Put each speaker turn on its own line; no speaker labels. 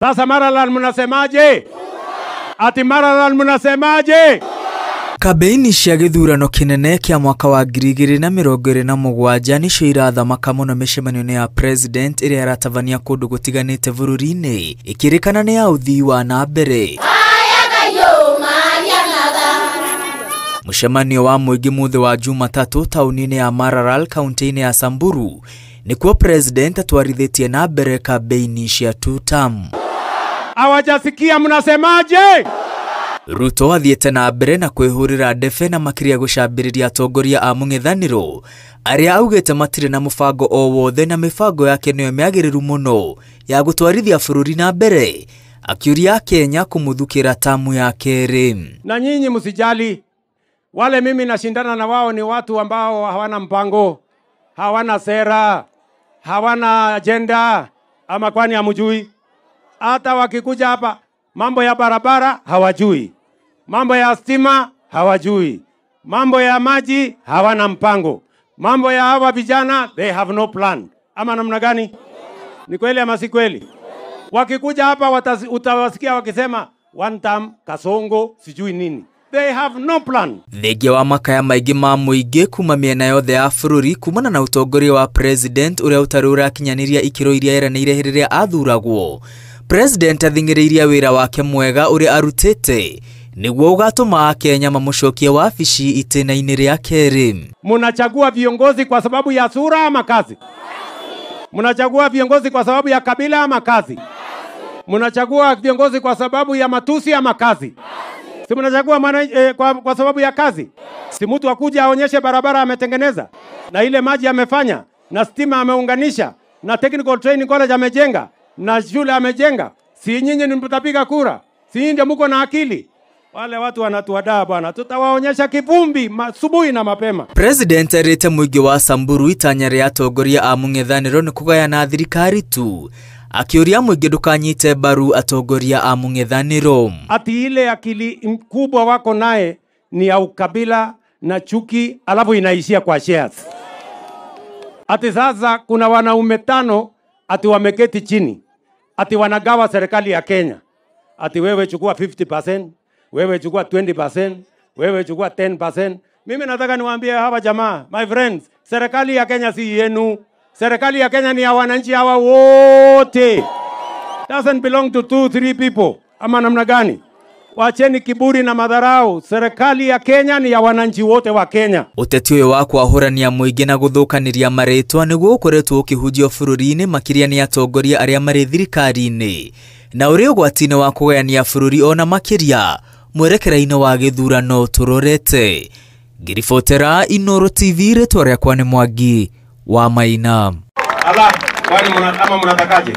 Sasa Maralal mnasemaje? Ati Maralal mnasemaje?
Kambeini cia gĩthurano kĩnene kĩa mwaka wa 2027 nĩcio irathamaka mũno mĩcemanio-inĩ ya president ĩrĩa ĩratabania kũndũ gũtiganĩte bũrũri-inĩ ĩkĩrĩkana nĩ ya ũthii wa na mbere. Mũcemanio wa mũingĩ mũthĩ wa Jumatatũ taũni-inĩ ya Maralal kaunti-inĩ ya Samburu nĩkuo president atwarithĩtie na mbere kambeini cia two-term.
Hawajasikia mnasemaje?
Ruto athiĩte na mbere na kwĩhũrĩra ndebe na makĩria gũcambĩrĩria atongoria a mũng'ethanĩro arĩa augĩte matirĩ na mũbango o wothe na mĩbango yake nĩyo mĩagĩrĩru mũno ya gũtwarithia bũrũri na mbere, akiuria Kenya kũmũthukĩra tamu ya kerĩ.
Na nyinyi msijali, wale mimi nashindana na wao ni watu ambao hawana mpango, hawana sera, hawana agenda, ama kwani hamjui? Hata wakikuja hapa mambo ya barabara hawajui, mambo ya stima hawajui, mambo ya maji hawana mpango, mambo ya hawa vijana they have no plan. Ama namna gani? Ni kweli ama si kweli? Wakikuja hapa utawasikia wakisema one term, kasongo, sijui nini. They have no plan.
Thengia wa makaya maingĩ ma mũingĩ kuma mĩena yothe ya bũrũri kumana na ũtongoria wa president ũrĩa ũtarĩ ũrakinyanĩria ikĩro iria eranĩire hĩndĩ ĩrĩa athuragwo. President athing'ĩrĩirie wĩra wake mwega ũrĩa arutĩte nĩguo ũgatũma Akenya mamũcokie wabici itĩna-inĩ rĩa kerĩ.
Munachagua viongozi kwa sababu ya sura ama kazi? Munachagua viongozi kwa sababu ya kabila ama kazi? Munachagua viongozi kwa sababu ya matusi ama kazi? Si mnachagua kwa sababu ya kazi? Si mtu akuja aonyeshe barabara ametengeneza, na ile maji amefanya, na stima ameunganisha, na technical training college amejenga, na shule amejenga. Si nyinyi ni mtapiga kura? Si nyinyi ndio mko na akili? Wale watu wanatuadaa bwana, tutawaonyesha kivumbi asubuhi na mapema.
President erite mũingĩ wa Samburu itanya rĩa atongoria a mũng'ethanĩro nĩ kũgayana thirikari tu, akiuria mũingĩ ndũkanyite mbaru atongoria a mũng'ethanĩro.
Ati ile akili kubwa wako naye ni ya ukabila na chuki, alafu inaishia kwa shares. Ati sasa kuna wanaume 5 ati wameketi chini, ati wanagawa serikali ya Kenya. Ati wewe chukua 50%, wewe chukua 20%, wewe chukua 10%. Mimi nataka niwaambie hawa jamaa, my friends, serikali ya Kenya si yenu. Serikali ya Kenya ni ya wananchi hawa wote. Doesn't belong to 2, 3 people. Ama namna gani? Wacheni kiburi na madharau. Serikali ya Kenya ni ya wananchi wote wa Kenya.
Ũteti ũyũ wa kwahũrania mũingĩ na gũthũkanĩria marĩtwa nĩguo ũkoretwo ũkĩhunjio bũrũri-inĩ makĩria nĩ atongoria arĩa marĩ thirikari-inĩ na ũrĩ ũgwati-inĩ wa kũgayania bũrũri ona makĩria mwerekera-inĩ wa gĩthurano tũrorete. Ngĩribotera Inooro TV, rĩtwa rĩakwa nĩ Mwangi wa Maina.
Ala, kwani ama mnatakaje?